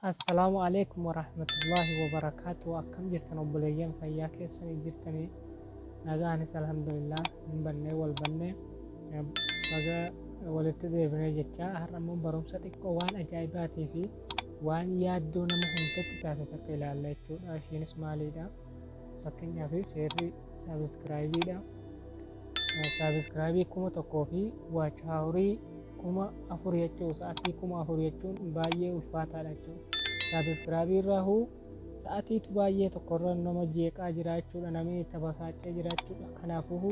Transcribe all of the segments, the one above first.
Assalaamu alaikum warahmatullaahi wabarakaatu. Akkam jirtan obboleeyyan? Fayyaa keessanii jirtanii? Nagaanis alhamdulillah. Hin bannee wal bannee, baga walitti deebinee jecha. Har'a immoo barumsa xiqqoo waan ajaa'ibaatii fi waan yaaddoo nama hundatti taate takka ilaalla jechuudha. Isheenis maaliidha? Fakkeenyaaf, seerri subscribeiidha. Subscribe 1000 fi watch hourii 4000 jechuun, sa'atii 4000 jechuun baay'ee ulfaataadha jechuudha. Subscribe irraa huu sa'atiitu baay'ee tokkorra nama jeeqaa jira jechuudha. Namni tabasaacee jira jechuudha. Kanaafuu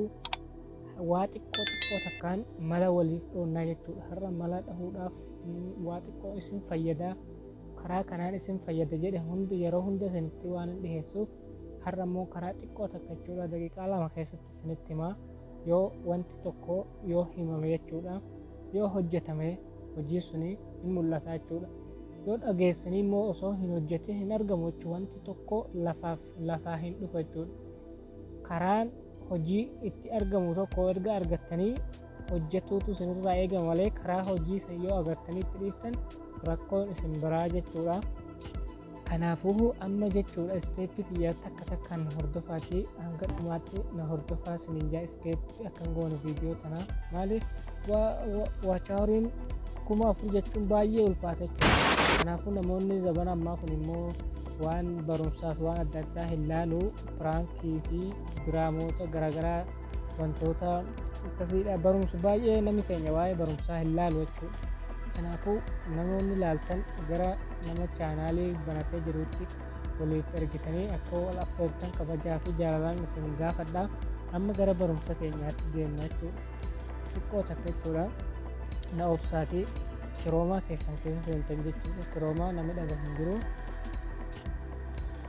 waa xiqqoo xiqqoo takkaan mala waliif dhoonnaa jechuudha. Har'a mala dhahuudhaaf waa xiqqoo isin fayyadaa, karaa kanaan isin fayyada jedhe hundi yeroo hunda isinitti waan hin dhiheessuuf, har'a immoo karaa xiqqoo takka jechuudha, daqiiqaa 2 keessatti isinitti himaa. Yoo wanti tokko yoo himame jechuudha, yoo hojjetame hojii suni hin mul'ata jechuudha. Yoo dhageessanii immoo osoo hin hojjetin hin argamu jechuudha. Wanti tokko lafaaf lafaa hin dhufu jechuudha. Karaan hojii itti argamu tokko erga argattanii hojjetuutu isinirraa eegama malee, karaa hojii san yoo agartanii itti dhiiftan rakkoon isin biraa jechuudha. Kanaafuu amma jechuudha, step kiyya takka takkaan na hordofaatii hanga dhumaatti na hordofaa isiniin jaa. Skip akkan goonu viidiyoo tanaa maali? Watch houriin 4000 jechuun baay'ee ulfaata jechuudha. Kanaafuu namoonni zabana ammaa kun immoo waan barumsaa fi waan adda addaa hin laalu. Prank fi diraamoota garaagaraa, wantoota akkasiidha. Barumsa baay'ee namni keenya waa'ee barumsaa hin laalu jechuudha. Kanaafuu namoonni laaltan gara nama channel banatee jirutti waliif ergitanii akka wal affeertan kabajaa fi jaalalaan isin gaafadha. Amma gara barumsa keenyaatti deemna jechuudha. Xiqqoo takka jechuudha. Na obsaatii Chrome keessan keessa seentan jechuudha. Chrome namni dhabe hin jiru.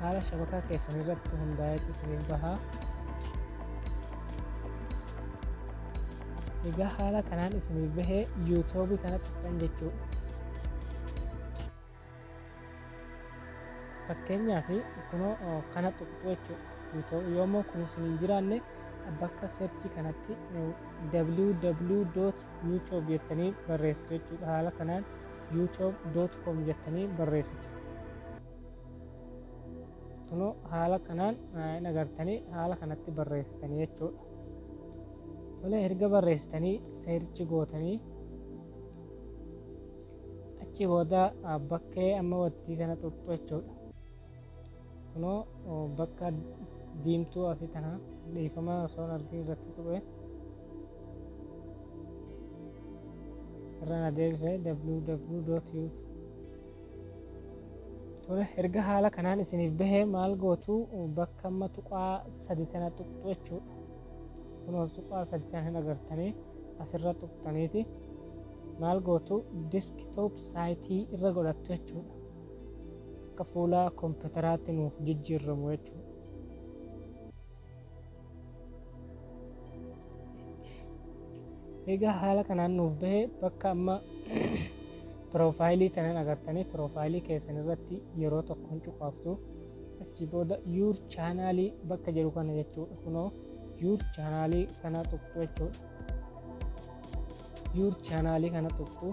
Haala shabakaa keessan irratti hundaa'eetu isiniif baha. Egaa haala kanaan isiniif bahee YouTube kana tuqxan jechuudha. Fakkeenyaaf, kunoo kana tuqxu jechuudha. Yoommoo kun isin hin jiraanne, bakka search kanatti www.youtube jettanii barreessitu jechuudha. Haala kanaan youtube.com jettanii barreessitu. Kunoo haala kanaan hin agartanii, haala kanatti barreessitanii jechuudha. Tole, erga barreessitanii search gootanii, achi booda bakkee amma wattii kana tuqxu jechuudha. Kunoo bakka diimtuu asii tana, dhiifama, osoo hin argin irratti tuqe, irra na deebise www. Tole, erga haala kanaan isiniif bahee maal gootu? Bakka amma tuqaa sadi tana tuqxu jechuudha. Kunoo tuqaa sadi tana hin agartanii, asirra tuqxaniiti maal gootu? Desktop site irra godhattu jechuudha. Akka fuula kompiitaraatti nuuf jijjiirramu jechuudha. Egaa haala kanaan nuuf bahee bakka amma profile tanan agartanii, profile keessan irratti yeroo tokko hin cuqaaftu. Achi booda your channel bakka jedhu kana jechuudha. Kunoo your channel kana tuqxu jechuudha. Your channel kana tuqxu.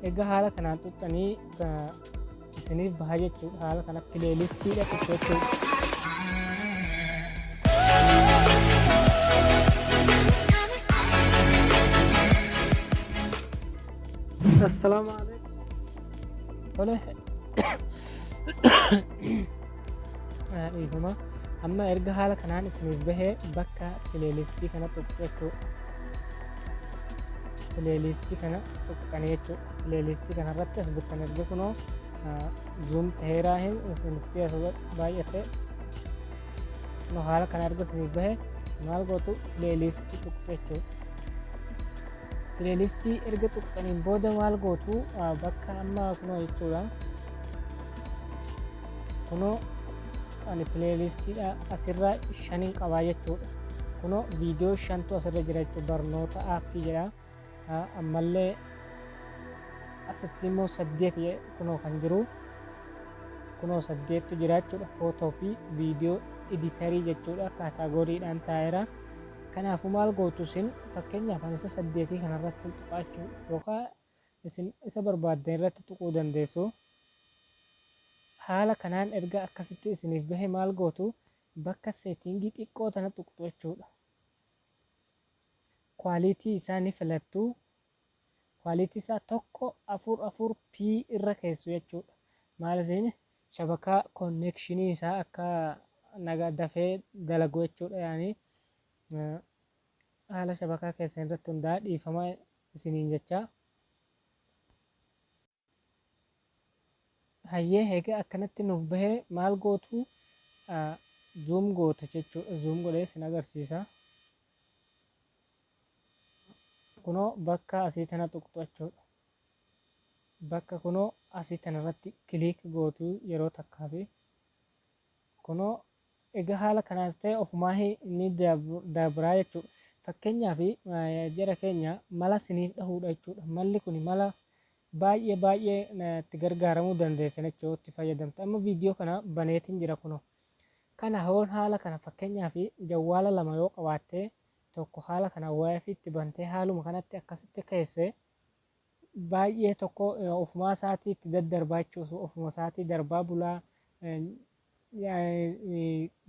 Egaa haala kanaan tuqxanii isiniif baha jechuudha. Haala kana playlistiidha tuqxu jechuudha. Assalaamu alaikum. Tole, dhiifama. Amma erga haala kanaan isiniif bahee bakka playlist kana tuqxu jechuudha. Playlist kana tuqxanii jechuudha. Playlist kana irratti as buttan. Erga kunoo zoom ta'eeraa hin isinitti as baay'ate. Kunoo haala kana erga isiniif bahe maal gootu? Playlist tuqxu jechuudha. Playlist erga tuqxaniin booda maal gootu? Bakka amma kunoo jechuudha. Kunoo ani playlistiidha asirra shanin qabaa jechuudha. Kunoo viidiyoo shantu asirra jira jechuudha. Barnoota app jedha. Ammallee asitti immoo saddeet kunoo kan jiru, kunoo saddeettu jira jechuudha. Photo fi video editor jechuudha, categorydhaan taa'eera. Kanaafuu maal gootu isin? Fakkeenyaaf ani isa 8 kanarratti tuqaa jechuudha. Yookaan isin isa barbaaddan irratti tuquu dandeessu. Haala kanaan erga akkasitti isiniif bahe maal gootu? Bakka setting xiqqoo tana tuqxu jechuudha. Quality isaa ni filattu. Quality isaa 144 p irra keessu jechuudha. Maaliif? Shabakaa connection isaa akka naga dafee dalagu jechuudha. Yaani haala shabakaa keessan irratti hundaa'e, dhiifama isiniin jecha. Hayyee, egaa akkanatti nuuf bahee maal gootu? Zoom gootu jechuudha. Zoom godhee isin agarsiisa. Kunoo bakka asii tana tuqxu jechuudha. Bakka kunoo asii tanarratti click gootu yeroo takkaa fi kunoo egaa haala kanaas ta'e ofumaa ni dabraa jechuudha. Fakkeenyaaf jara keenya, mala siniif dhahuudha jechuudha. Malli kun mala baay'ee baay'ee itti gargaaramuu dandeessan jechuudha, itti fayyadamta. Amma viidiyoo kana baneetiin jira kunoo. Kana hoon haala kana fakkeenyaaf jawwaala lama yoo qabaatte, tokko haala kana WiFi itti bantee haaluma kanatti akkasitti keesse, baay'ee tokko ofumaa isaatii itti daddarbaa jechuudha. Ofuma isaatii darbaa bulaa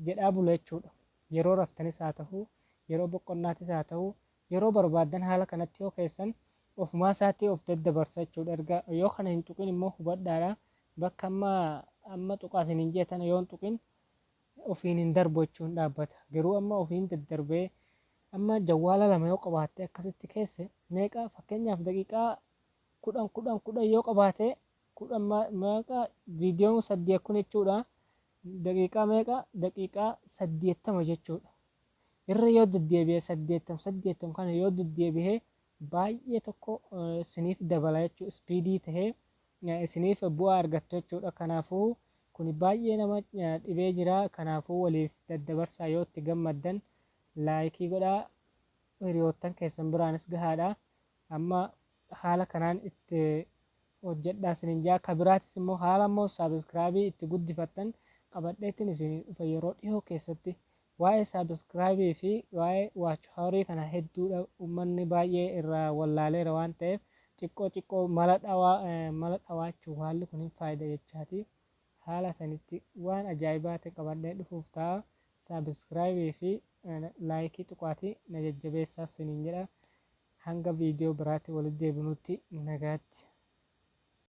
jedhaa bula jechuudha. Yeroo raftanis haa ta'u, yeroo boqonnaatis haa ta'u, yeroo barbaaddan haala kanatti yoo keessan ofumaa isaatii of daddabarsa jechuudha. Erga yoo kana hin tuqin immoo hubadhaadha. Bakka amma tuqaa isiniin jettan yoo hin tuqin ofiin hin darbu jechuun dhaabbata. Garuu amma ofiin daddarbee, amma jawwaala lama yoo qabaatte akkasitti keesse, meeqa, fakkeenyaaf daqiiqaa 10 10 10 yoo qabaate, 10 meeqa, viidiyoon 8 kun jechuudha. Daqiiqaa meeqa? Daqiiqaa 80 jechuudha. Irra yoo deddeebi'e, 80 80 kana yoo deddeebi'e, baay'ee tokko isiniif dabala jechuudha. Speed tahee isiniif bu'aa argattu jechuudha. Kanaafuu kun baay'ee nama dhibee jira. Kanaafuu waliif daddabarsaa. Yoo itti gammaddan like godhaa, hiriyoottan keessan biraanis gahaadha. Amma haala kanaan itti hojjedhaa isiniin jaa. Ka biraatis immoo haala immoo subscribe itti guddifattan qabadheetiin isin dhufa yeroo dhiyoo keessatti. Waa'ee subscribe fi waa'ee watch hour kana hedduudha uummanni baay'ee irraa wallaaleera waan ta'eef, xiqqoo xiqqoo mala dhawaa mala dhawaachuu haalli kun hin faayida jechaati. Haala sanitti waan ajaa'ibaa ta'e qabadhee dhufuuf ta'a. Subscribe fi like tuqaatii na jajjabeessaa isiniin jedha. Hanga viidiyoo biraatti walitti deebinutti nagaatti.